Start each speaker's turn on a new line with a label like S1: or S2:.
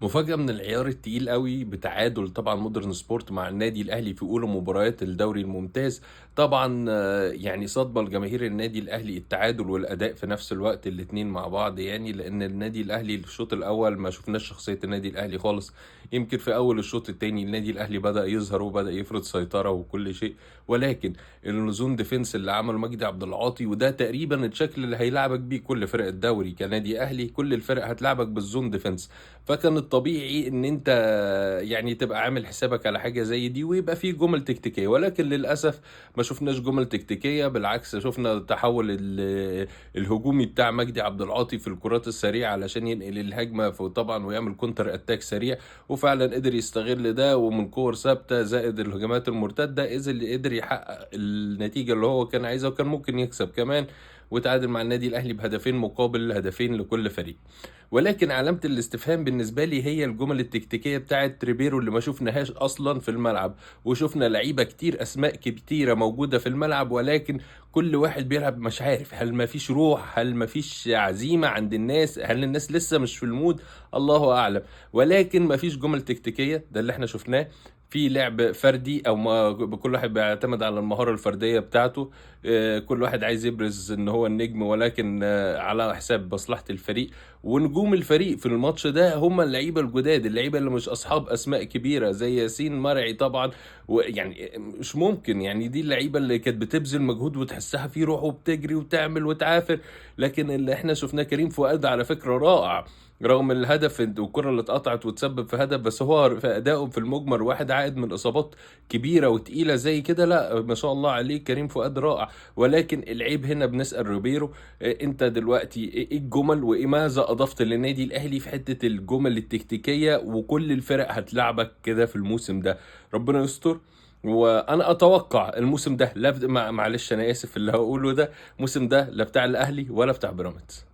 S1: مفاجأة من العيار التقيل قوي بتعادل طبعا مودرن سبورت مع النادي الأهلي في أولى مباريات الدوري الممتاز. طبعا يعني صدمة لجماهير النادي الأهلي التعادل والأداء في نفس الوقت الاتنين مع بعض، يعني لأن النادي الأهلي الشوط الأول ما شفناش شخصية النادي الأهلي خالص. يمكن في أول الشوط الثاني النادي الأهلي بدأ يظهر وبدأ يفرض سيطرة وكل شيء، ولكن ال zone defense اللي عمله مجدي عبد العاطي، وده تقريبا الشكل اللي هيلعبك بيه كل فرق الدوري كنادي أهلي، كل الفرق هتلعبك بال zone defense. فكان الطبيعي ان انت يعني تبقى عامل حسابك على حاجة زي دي ويبقى في جمل تكتيكية، ولكن للأسف ما شفناش جمل تكتيكية. بالعكس شفنا التحول الهجومي بتاع مجدي عبد العاطي في الكرات السريعة علشان ينقل الهجمة طبعا ويعمل counter attack سريع، وفعلا قدر يستغل ده، ومن كور ثابتة زائد الهجمات المرتدة إذا اللي قدر يحقق النتيجة اللي هو كان عايزها، وكان ممكن يكسب كمان وتعادل مع النادي الأهلي بهدفين مقابل هدفين لكل فريق. ولكن علامة الاستفهام بالنسبة لي هي الجمل التكتيكية بتاعت ريبيرو اللي ما شفناهاش أصلا في الملعب، وشفنا لعيبة كتير أسماء كتيرة موجودة في الملعب، ولكن كل واحد بيلعب مش عارف هل ما فيش روح، هل ما فيش عزيمة عند الناس، هل الناس لسه مش في ال mood، الله أعلم. ولكن ما فيش جمل تكتيكية، ده اللي احنا شفناه في لعب فردي، او ما كل واحد بيعتمد على المهارة الفردية بتاعته، كل واحد عايز يبرز ان هو النجم، ولكن على حساب مصلحة الفريق. ونجوم الفريق في الماتش ده هم اللعيبة الجداد، اللعيبة اللي مش اصحاب اسماء كبيرة زي ياسين مرعي طبعا، ويعني مش ممكن، يعني دي اللعيبة اللي كانت بتبذل مجهود وتحسها في روح وبتجري وتعمل وتعافر. لكن اللي احنا شفناه كريم فؤاد على فكرة رائع، رغم الهدف والكرة اللي اتقطعت وتسبب في هدف، بس هو في أدائه في المجمل واحد عائد من إصابات كبيرة وتقيلة زي كده، لا ما شاء الله عليه كريم فؤاد رائع. ولكن العيب هنا بنسأل روبيرو، انت دلوقتي ايه الجمل وايه ماذا أضفت للنادي الأهلي في حتة الجمل التكتيكية، وكل الفرق هتلعبك كده في الموسم ده؟ ربنا يستر. وانا اتوقع الموسم ده لا معلش انا اسف اللي هقوله ده، الموسم ده لا بتاع الاهلي ولا بتاع بيراميدز.